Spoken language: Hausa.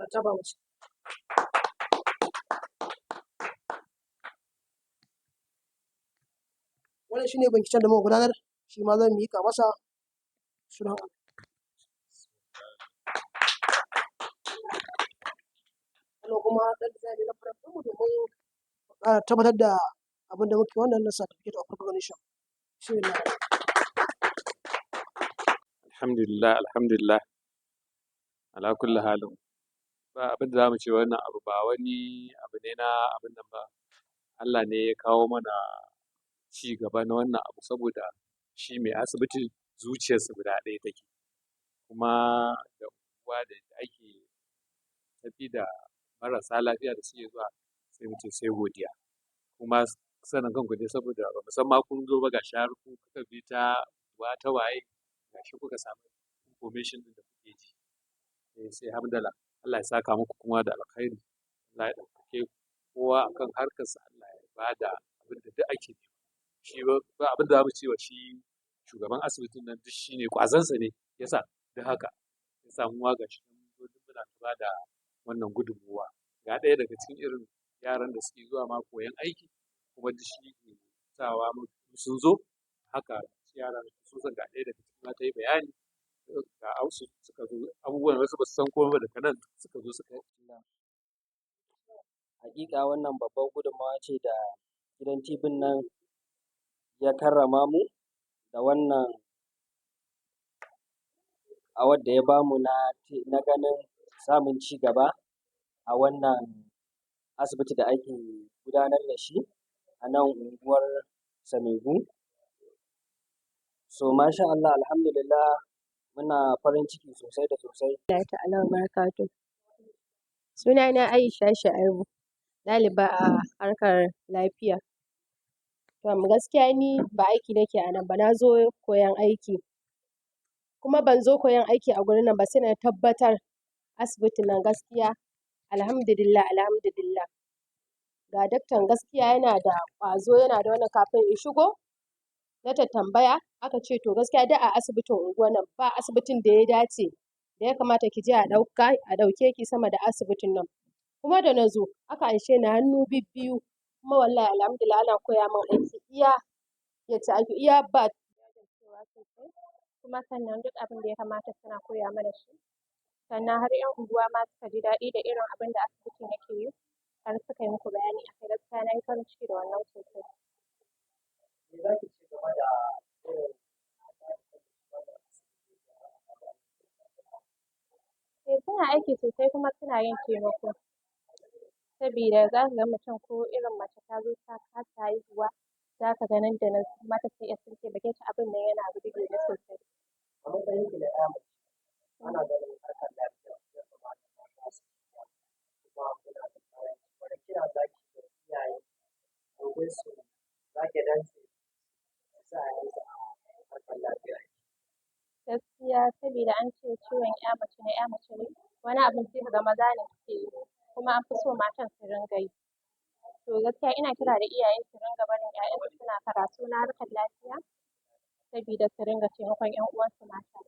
A tafa masa. Wannan shine binciken da muka gudanar, shi ma zan miƙa masa sunan. Wannan kuma ɗan design ne na frame ɗinmu domin mu ƙara tabbatar da abin da muke, wannan na certificate of recognition. Bismillah. Alhamdulillah, alhamdulillah. Ala kulli halin, ba abin da za mu ce, wannan abu ba wani abu ne na abin nan ba. Allah ne ya kawo mana ci gaba na wannan abu, saboda shi mai asibiti zuciyarsa guda ɗaya take kuma da unguwa da ake tafi da marasa lafiya da suke zuwa, sai mu ce sai godiya. Kuma sanin kanku ne, saboda ba mu san ma kun zo ba, gashi har ku kuka bi ta unguwa ta waye, gashi kuka samu information ɗin da kuke ji. Eh, sai hamdala. Allah ya saka muku kuma da alkhairi. Allah ya ɗaukake kowa akan harkarsa. Allah ya bada abin da duk ake nema. Shi ba abin da za mu ce wa shi shugaban asibitin nan, duk shi ne ƙwazonsa ne yasa duk haka ya samu ma, gashi mun zo duk muna ta bada wannan gudunmuwa. Ga ɗaya daga cikin irin yaran da suke zuwa ma koyon aiki, kuma duk shi ke sawa sun zo haka yaran sun ga ɗaya daga cikin ma ta yi bayani ga wasu suka zo, abubuwan wasu ba su san komai ba, daga nan suka zo suka Haƙiƙa wannan babbar gudunmawa ce da gidan TV nan ya karrama mu da wannan award da ya bamu na ganin samun ci gaba a wannan asibiti da ake gudanar da shi a nan unguwar Samegu. So masha Allah, alhamdulillah, muna farin ciki sosai da sosai. Allah ta'ala wa barakatuh. Sunana Aisha Shu'aibu, ɗaliba a harkar lafiya. To, gaskiya ni ba aiki nake a nan ba, na zo koyon aiki. Kuma ban zo koyon aiki a gurin nan ba sai na tabbatar asibitin nan gaskiya alhamdulillah, alhamdulillah. Ga daktan, gaskiya yana da ƙwazo, yana da wannan. Kafin in shigo na tattambaya, aka ce to gaskiya duk a asibitin unguwar nan ba asibitin da ya dace da ya kamata ki je a ɗauka a ɗauke ki sama da asibitin nan. Kuma da na zo aka anshe ni hannu bibbiyu, kuma wallahi alhamdulillah ana koya min aiki iya yacce ake iya ba. Jajircewa sosai, kuma sannan duk abin da ya kamata suna koya mana shi. Sannan har 'yan unguwa ma suka ji daɗi da irin abin da asibitin yake yi, har suka yi muku bayani a kai. Gaskiya na yi farin ciki da wannan sosai. Me za ki ce game da irin wannan asibiti? Eh, suna aiki sosai kuma suna yin taimako, sabida za ka ga mutum ko irin mace ta zo ta kasa haihuwa, za ka ga nan da nan sun mata CS, sun taimake ta. Abin nan yana burge ni sosai. A matsayin ki na 'ya mace, ana ganin harkar lafiya ya kamata mata su shiga, kuma kuna da ƙaranci, wani kira za ki ga iyaye domin su zage dantse su sa 'ya'yansu a harkar lafiya? Gaskiya sabida an ce ciwon 'ya mace na 'ya mace ne, wani abin sai ka ga maza ne suke yi, kuma an fi so matan su ringa yi. To gaskiya ina kira da iyaye su ringa barin 'ya'yansu suna karatu na harkar lafiya, sabida su ringa taimakon 'yan uwansu mata.